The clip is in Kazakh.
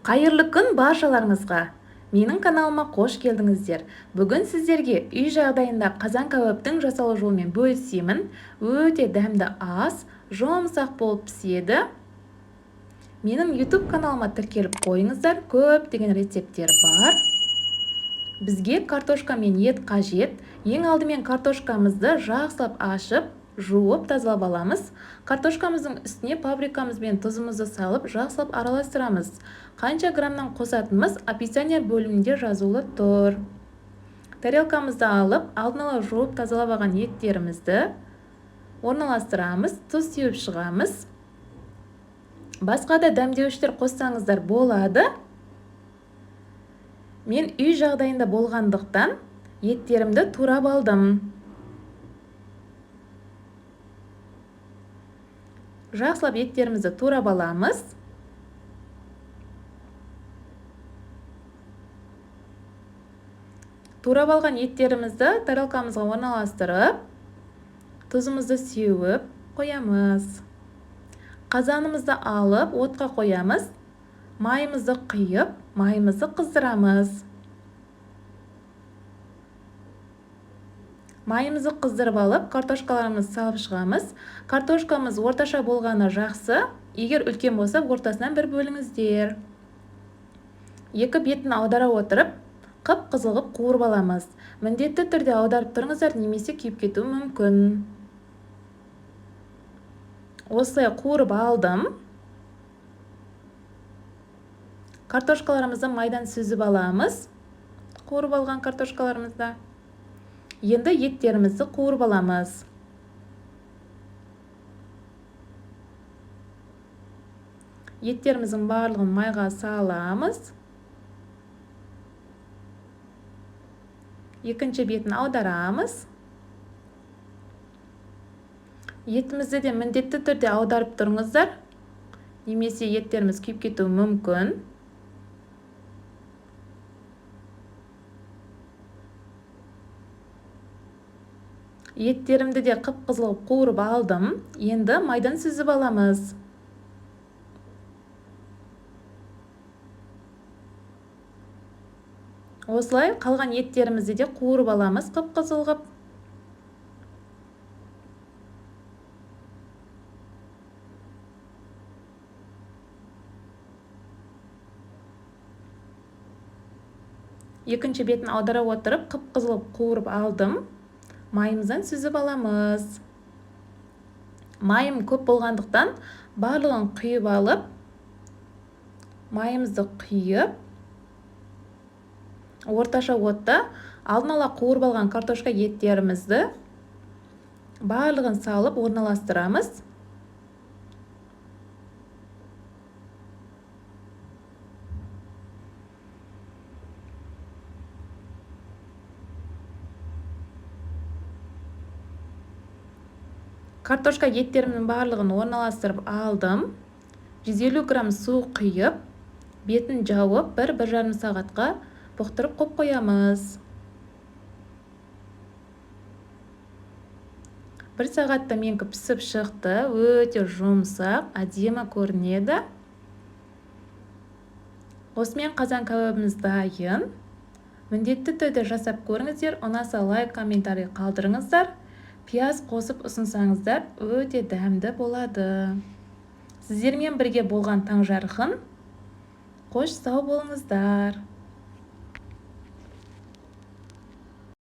Қайырлы күн баршаларыңызға! Менің каналыма қош келдіңіздер. Бүгін сіздерге үй жағдайында қазан кәуаптың жасалу жолымен бөлісемін. Өте дәмді ас, жұмсақ болып піседі. Менің YouTube каналыма тіркеліп қойыңыздар, көптеген рецепттер бар. Бізге картошка мен ет қажет. Ең алдымен картошкамызды жақсылап ашып, жуып тазалап аламыз. Картошкамыздың үстіне паприкамыз бен тұзымызды салып, жақсылап араластырамыз. Қанша граммнан қосатынымыз описание бөлімінде жазулы тұр. Тарелкамызды алып, алдын ала жуып тазалап алған еттерімізді орналастырамыз, тұз сеуіп шығамыз. Басқа да дәмдеуіштер қоссаңыздар болады. Мен үй жағдайында болғандықтан еттерімді турап алдым. Жақсылап еттерімізді турап аламыз. Турап алған еттерімізді тарелкамызға орналастырып, тұзымызды сеуіп қоямыз. Қазанымызды алып, отқа қоямыз. Майымызды құйып, майымызды қыздырамыз. Майымызды қыздырып алып, картошкаларымызды салып шығамыз. Картошкамыз орташа болғаны жақсы. Егер үлкен болса, ортасынан бір бөліңіздер. Екі бетін аудара отырып, қып-қызыл қып қуырып аламыз. Міндетті түрде аударып тұрыңыздар, немесе күйіп кетуі мүмкін. Осылай қуырып алдым. Картошкаларымызды майдан сүзіп аламыз. Қуырып алған картошкаларымызды. Енді еттерімізді қуырып аламыз. Еттеріміздің барлығын майға саламыз. Екінші бетін аударамыз. Етімізді де міндетті түрде аударып тұрыңыздар. Немесе еттеріміз күйіп кетуі мүмкін. Еттерімді де қып-қызыл қуырып алдым. Енді майдан сүзіп аламыз. Осылай қалған еттерімізді де қуырып аламыз қып-қызыл қып. Екінші бетін аудара отырып, қып-қызыл қуырып алдым. Майымыздан сүзіп аламыз. Майым көп болғандықтан барлығын құйып алып, майымызды құйып, орташа отта алдын ала қуырып алған картошка еттерімізді барлығын салып орналастырамыз. Картошка еттерімнің барлығын орналастырып алдым. 150 грамм су құйып, бетін жауып, бір-бір жарым сағатқа бұқтырып қойып қоямыз. 1 сағатта менікі пісіп шықты, өте жұмсақ, әдемі көрінеді. Осымен қазан кәуабымыз дайын. Міндетті түрде жасап көріңіздер, ұнаса лайк, комментарий қалдырыңыздар. Пияз қосып ұсынсаңыздар өте дәмді болады. Сіздермен бірге болған Таңжарқын. Қош сау болыңыздар.